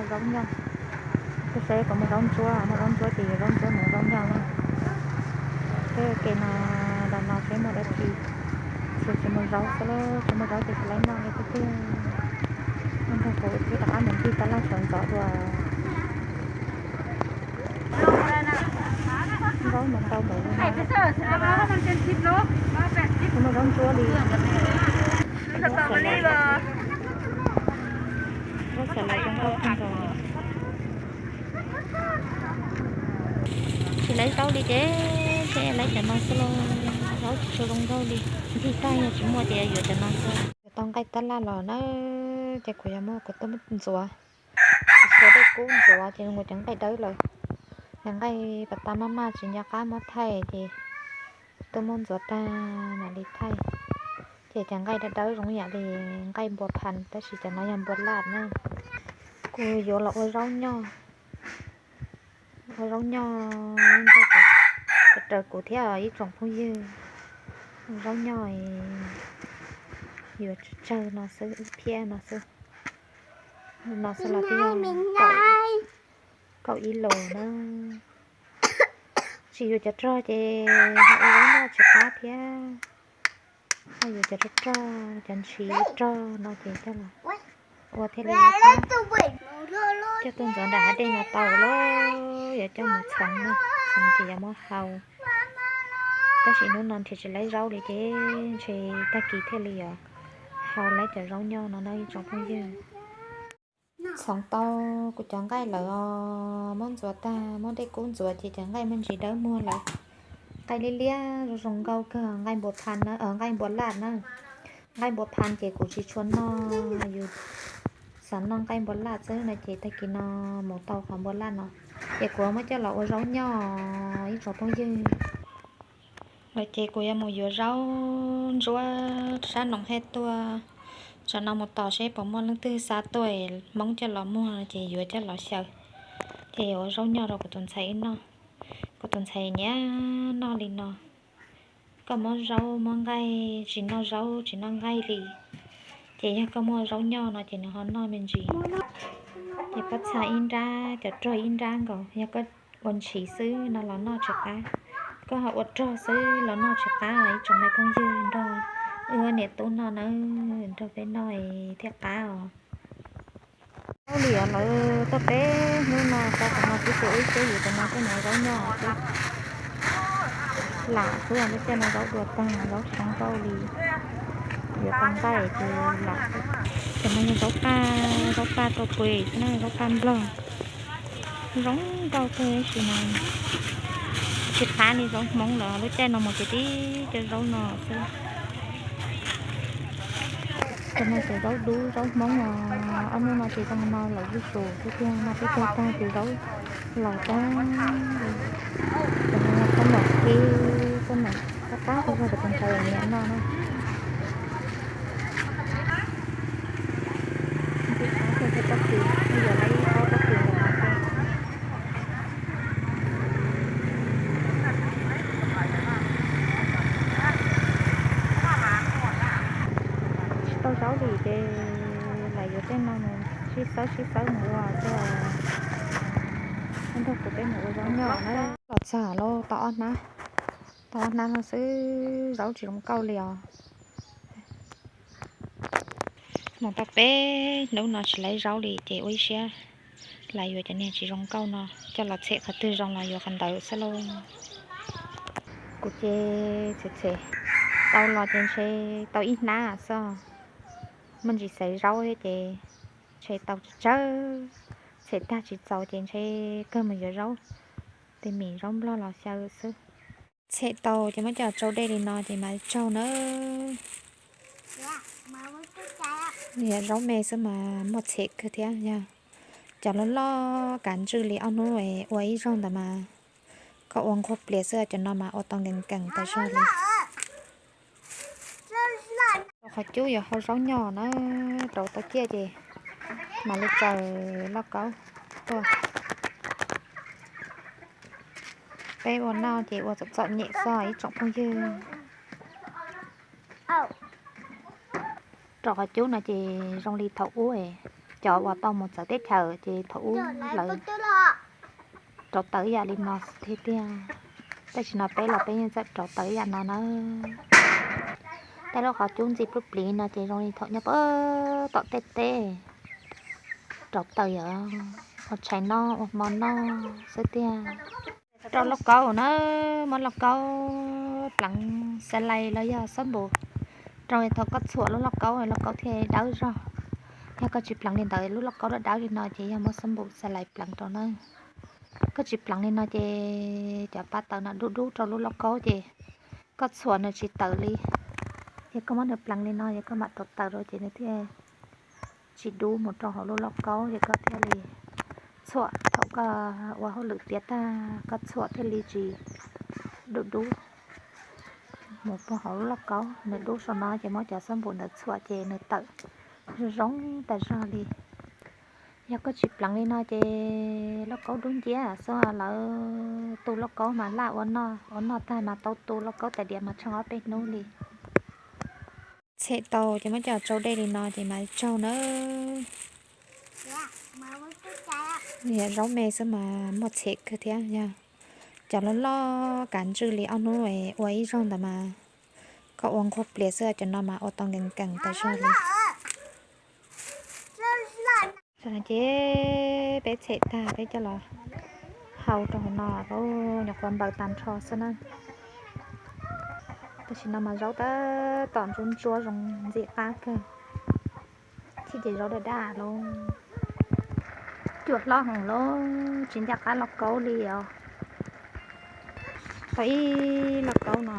Zaub nyoj, kuv saib kuv muaj zaub ntsuab, muaj zaub ntsuab ces yuav zaub ntsuab, muaj zaub nyoj na. Peb ua ke no, los no seb muaj dab tsi. Tsis, tsis muaj zaub xwb, tsis muaj zaub ces tsis laib noj li tiag tiag. Nrog kuv ib rov qab mus ncig tab laj sawv ntxov dua. Zaub mas ntau npaum li no. Tsis muaj zaub ntsuab li. Zaub xaws lawv zoo nkauj kawg nkaus. Tsis laib zaub li ces, ces laib cov no xwb lauj. Zaub tsis tshua zoo nkauj li. Ncig tag yog tsis muaj ces yuav cov no xwb. Yuav tau nqaij tab laj los na, ces kuv yuav muab kuv tuaj ntxuav. Kuv xuas dej kub ntxuav ces nws ua cov nqaij dawb lawm. Yog nqaij pas tas maj maj tsis nco qab muab thaij ces tuaj muab ntxuav tag mam li thaij. Ces cov nqaij dawb dawb zoo yam li nqaij npua phas tab sis cov no yog npua laj na. Kuv yuav los ua zaub nyoj, ua zaub nyoj nrog kuv, raws kuv thiab ib tsoom phooj ywg. Ua zaub nyoj yuav tsawg tsawg no xwb, ib phiab no xwb. No xwb los twb yog kaum ib lus na. Tsis yuav cov rog ces ho ua zaub nyoj tsis qab thiab. Ho yuav cov rog rog, cov ntshiv rog no ces coj los ua thiaj li qab. Coj tuaj ntxuav nram hav dej no tau lawm, yuav coj mus txhoov na, txhoov ces yuav muab hau. Tab sis hnub no nrhiav tsis laib zaub li ces ntshe tag kis thiaj li yuav hau laib cov zaub nyoj no na ib tsoom phooj ywg. Txhoov tau kuv cov nqaij lawm os, muab ntxuav tag, muab dej kub ntxuav ces cov nqaij me ntsis dawb muag lawm. Nqaij liab liab zoo zoo nkauj kawg, nqaij npua phas na, nqaij npua laj na. Nqaij npua phas ces kuv tsis tshua noj, yus xav noj nqaij npua laj xwb no ces tag kis no mus tau qhov npua laj no. Ces kuv muab coj los ua zaub nyoj ib tsoom phooj ywg. Lawm ces kuv yuav mus yuav zaub ntsuab sab Noom Hej tuaj, tsam no mus tos seb puas muaj leej twg xa tuaj Hmoob coj los muag ces yuav coj los xyaw, ces yuav ua zaub nyoj rau kuv tus ntxhais wb noj. Kuv tus ntxhais nyiam noj li no. Koj muab zaub muab nqaij tsis noj zaub tsis noj nqaij li, ces yog koj muaj zaub nyoj no ces nws ho noj me ntsis. Ces pob txha ib nrab, cov rog ib nrab nkaus, yog koj ua ntshiv xwb no los noj tsis qab. Koj ho ua rog xwb los noj tsis qab, ib tsoom me phooj ywg nrog wb niam tub noj nawb, nrog peb noj thiaj qab os. Zaub liam lawv tuaj peb hnub no, tau qhov no xwb ces ua ib siab yuav cov no coj mus ua zaub nyoj xwb. Lam xwb, lub caij no zaub dua tag, zaub tsis zoo nkauj li. Yuav tau nqaij ces lam xwb. Cov no yog zaub paj, zaub paj rau kuv xwb na, zaub paj nplog. Zoo nkauj kawg tab sis mas tsis qab li zaub Hmoob lawm, lub caij no mus ces tib cov zaub no xwb. Cov no ces zaub dub zaub Hmoob os, ob hnub no ces zoo no lawm zuj zus xwb tiag, no twb cog tag ces zaub laus tag. Cov no yog khaub ncaws qhib, khaub ncaws qab qab zog, kuv tus ntxhais nyiam noj na. Ntxim qab kawg, thiaj tau kis, yuav lawv ib pob pob kws ntawm no xwb. Tsis tau zaub li ces lam yuav tej no mus sib xawb sib xawb mus ua thiab. Nrog kuv peb mus ua zaub nyoj na. Los txog lauj, tau ob hnab, tau ob hnab no xwb, zaub tsis zoo nkauj li os. Mus tau peb hnub no tsis laib zaub li ces ua ib siab lam yuav cov niag tsis zoo nkauj no coj los txhem, qhov twg zoo los yuav qhov ntawd xwb lauj. Kuv ces txhem txhem tau los ces ntshe tau ib hnab xwb. Muaj ntsis xaiv zaub thiab ces ntshe tau tsawg tsawg. Txhem tag tsis txaus ces ntshe kawg mus yuav zaub, tej mis zaub nplog los xyaw xwb. Txhem tau ces muab coj tsau dej li no ces mam tsaug nawb. Yog zaub me xwb mas muaj txhem kawg thiab, yog cov loj loj kav ntswj li ob hnub ua ib zaug ntawd mas koj ua nqhuab plias xwb, cov no mas ua tau nkees nkees tas zog li. Rau qhov cub yuav hau zaub nyoj na, rau tau ciaj ces mam li tsaws lauj kaub tuaj. Peb ua noj ces ua txom txom nyem xwb ib tsoom phooj ywg. Rau qhov cub no ces zoo li thaum ub es Cov uas tau mus txawv teb chaws ces thaum ub lawv rauv taws ib yam li no xwb thiab tiag. Tam sim no peb los peb yeej txawm rauv taws ib yam no na. Tej lub qhov cub ntxim pub pliv no ces zoo li thaum nyob puag tom tej teb rauv taws yom, ua tshais noj ua hmo noj xwb tiag. Rau lauj kaub na, muab lauj kaub pleev xa lais los yog xob npum rau thaum koj txhuam lub lauj kaub, lauj kaub thiaj dawb zog. Yog koj tsis pleev li ntawd, lub lauj kaub dawb dawb li no ces yog muab xob npum xa lais pleev rau na. Koj tsis pleev li no ces cov pa taws no dub dub rau lub lauj kaub ces koj txhuam nws tsis tawm li. Yog koj muab nws pleev li no, yog koj mam rauv taws rau ces nws thiaj tsis dub mus rau hauv lub lauj kaub, ces koj thiaj li txhuam thaum koj ua hauj lwm tiav tag, koj txhuam thiaj li tsis dub dub mus puag hauv lub lauj kaub. Nws dub saum no ces muab cov xob npum ntawd txhuam ces nws tawm zoo zoo tas zog li. Yog koj tsis pleev li no ces lauj kaub dub nciab xwb, lawv tu lauj kaub mas laj ua noj, ua noj tag mas tau tu lauj kaub tais diav mas tsheej ob peb hnub li. Txhem tau ces muab coj tsau dej li no ces mas tsaug nawb. Yog zaub me xwb mas muaj txhem kawg thiab. Yog cov loj loj kav ntswj li ob hnub ua ib zaug ntawd mas koj ua nqhuab plias xwb, cov no mas ua tau nkees nkees tas zog li. Ces peb txhem tag peb coj los hau rau hauv no, nyuam qhuav npaws tag nrho xwb na. Tam sim no mas zaub tab tom ntsuab ntsuab zoo ntxim qab kawg. Thiab ces zaub daj daj lauj, cua hlob heev lauj, tsis ncaj qab lauj kaub li os. Tau ib lauj kaub no.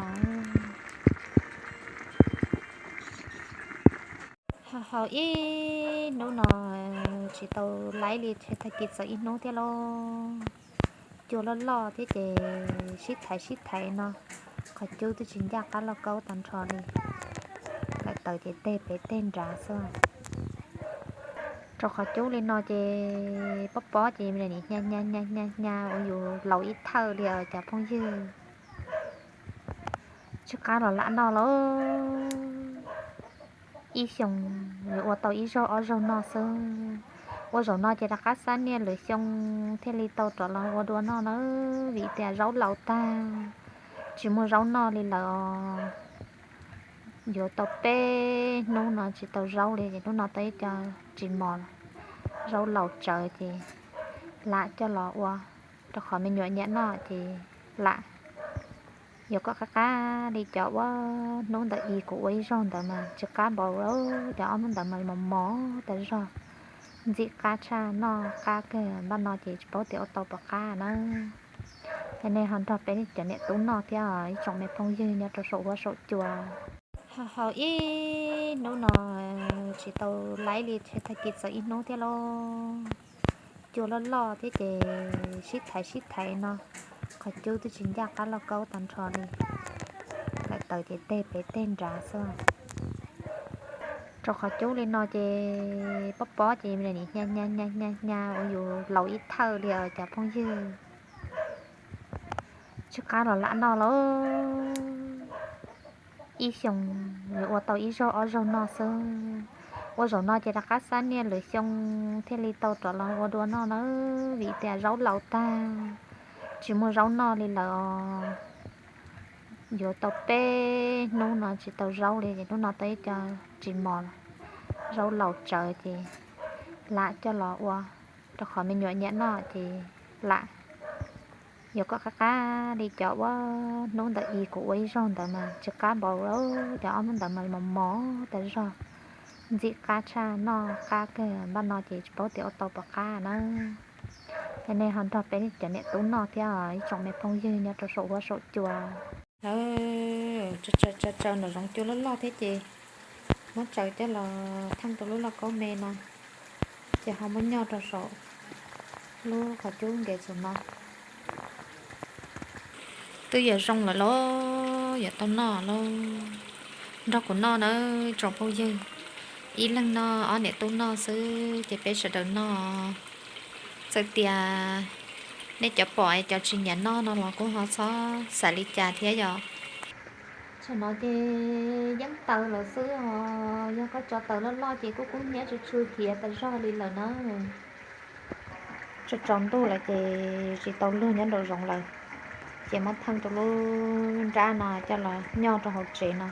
Hau ib hnub no tsis tau laib li, tag kis txawm ib hnub thiab lauj. Cua loj loj thiab ces sib thaiv sib thaiv no, qhov cub twb tsis ncaj qab lauj kaub tag nrho li. Lawm taws ces teg pem teg nrad xwb. Rau qhov cub li no ces pob pob ces nim hnyav hnyav hnyav hnyav ua yus laus ib thawj li os cov phooj ywg. Tsw qab los lam noj lauj. Ib xyoos yuav ua tau ib zaug ob zaug noj xwb. Ua zaum no ces rov qab xab niaj lwm xyoo thiaj li tau rov los ua dua noj na, vim tias zaub laus tag, tsis muaj zaub noj li lawm os. Yuav tau peb hnub no tsis tau zaub li ces hnub no tau ib co tsis mos, zaub laus tsawv ces lam coj los ua rau qhov me nyuam nyiam noj ces lam. Yuav kom qab qab li cov ua hnub ntawm i kuv ua ib zaug ntawd mas tsw qab npaum, cov ob hnub ntawd mas mos mos tas zog, ntxim qab tshaj, noj qab kawg. Npaj no ces tsis paub tias ua tau puas qab na. Es nej ho nrog peb cov niam tub noj thiab ib tsoom me phooj ywg nyob rau saum huab saum cua. Hau ib hnub no tsis tau laib li, tag kis txawm ib hnub thiab lauj. Cua loj loj thiab ces sib thaiv sib thaiv no, qhov cub twb tsis ncaj qab lauj kaub tag nrho li. Lawm taws ces teg pem teg nrad xwb. Rau qhov cub li no ces pob pob ces nim hnyav hnyav hnyav hnyav ua yus laus ib thawj li os cov phooj ywg. Tsw qab los lam noj lauj. Ib xyoos yuav ua tau ib zaug ob zaug noj xwb. Ua zaum no ces rov qab xab niaj lwm xyoo thiaj li tau rov los ua dua noj na, vim tias zaub laus tag, tsis muaj zaub noj li lawm os. Yuav tau peb hnub no tsis tau zaub li ces hnub no tau ib co tsis mos, zaub laus tsawv ces lam coj los ua rau qhov me nyuam nyiam noj ces lam. Yuav kom qab qab li cov ua hnub ntawm i kuv ua ib zaug ntawd mas tsw qab npaum, cov ob hnub ntawd mas mos mos tas zog, ntxim qab tshaj, noj qab kawg. Npaj no ces tsis paub tias ua tau puas qab na. Es nej ho nrog peb cov niam tub noj thiab ib tsoom me phooj ywg nyob rau saum huab saum cua. Lawv tsaws tsaws nraum zoov cua loj loj thiab ces muab tsaws coj los theej rau lub lauj kaub me no, ces ho muab nyob rau saum lub qhov cub nkev txuas no. Twb yuav zoo lawm lauj, yuav tau noj lauj. Nrog kuv noj nawb tsoom phooj ywg, ib leeg noj ob niam tub noj xwb ces peb sawv daws noj. Txawm tias nej cov pom es cov tsis nyiam noj no los kuj ho txhob xav li cas thiab yom. No ces yeeb taws lawm xwb os, yog koj tso taws loj loj ces kuj kub hnyiab tsw tsw thiab tas zog li lawm na. Tsaus tsaus ntuj lawm ces tsis tau luag nyob nraum zoov lawm, ces muab theej rau lub nrab no coj los nyob rau hauv tsev no.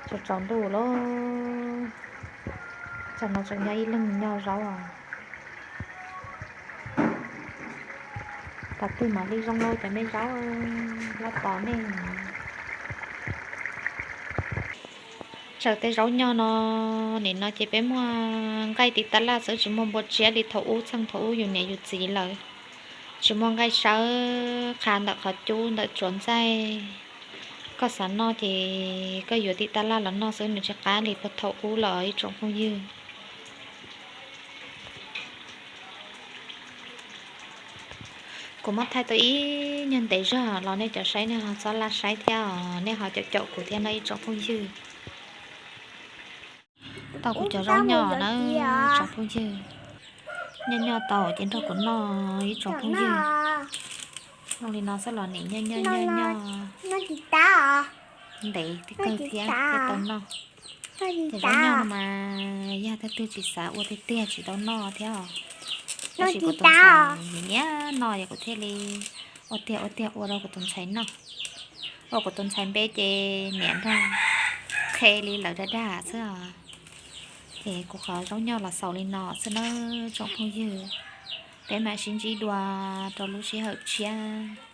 Tsaus tsaus ntuj lawm, tsam no tseem nyob ib leeg nyob zaub os. Thaum twg mam li zoo lauj cov me zaub, lab tos nej. Tsaws tej zaub nyob no, nim no ces peb muaj nqaij tim tab laj xwb, tsis muaj npua tsiab li thaum ub, txheej thaum ub yus niam yus txiv lawm. Tsis muaj nqaij sawb qha ntawm qhov cub ntawm tsuav ntxaij. Koj xav noj ces koj yuav tim tab laj los noj xwb, nws tsis qab li puag thaum ub lawm ib tsoom phooj ywg. Kuv muab thaij tau ib nyuag ntev zog los nej cov saib nej ho txhob laj saib thiab os, nej ho caum caum kuv thiab no ib tsoom phooj ywg. Tau kuv cov zaub nyob na tsoom phooj ywg. Nyob nyob tau ces nrog kuv noj ib tsoom phooj ywg. Noj li no xwb los nim nyob nyob nyob nyob ntev tib kawg thiab thiaj tau noj. Cov zaub nyob no mas yog leej twg tsis xav ua tiag tiag tsis tau noj thiab os. Tab sis kuv tus ntxhais nyiam noj ces kuv thiaj li ua tiag ua tiag ua rau kuv tus ntxhais noj. Ua kuv tus ntxhais npe ces niam nrog qhe li lawv dag dag xwb os. Ces kuv qhov zaub nyob los xaus li no xwb na tsoom phooj ywg. Peb mam sib ntsib dua rau lub sij hawm tshiab.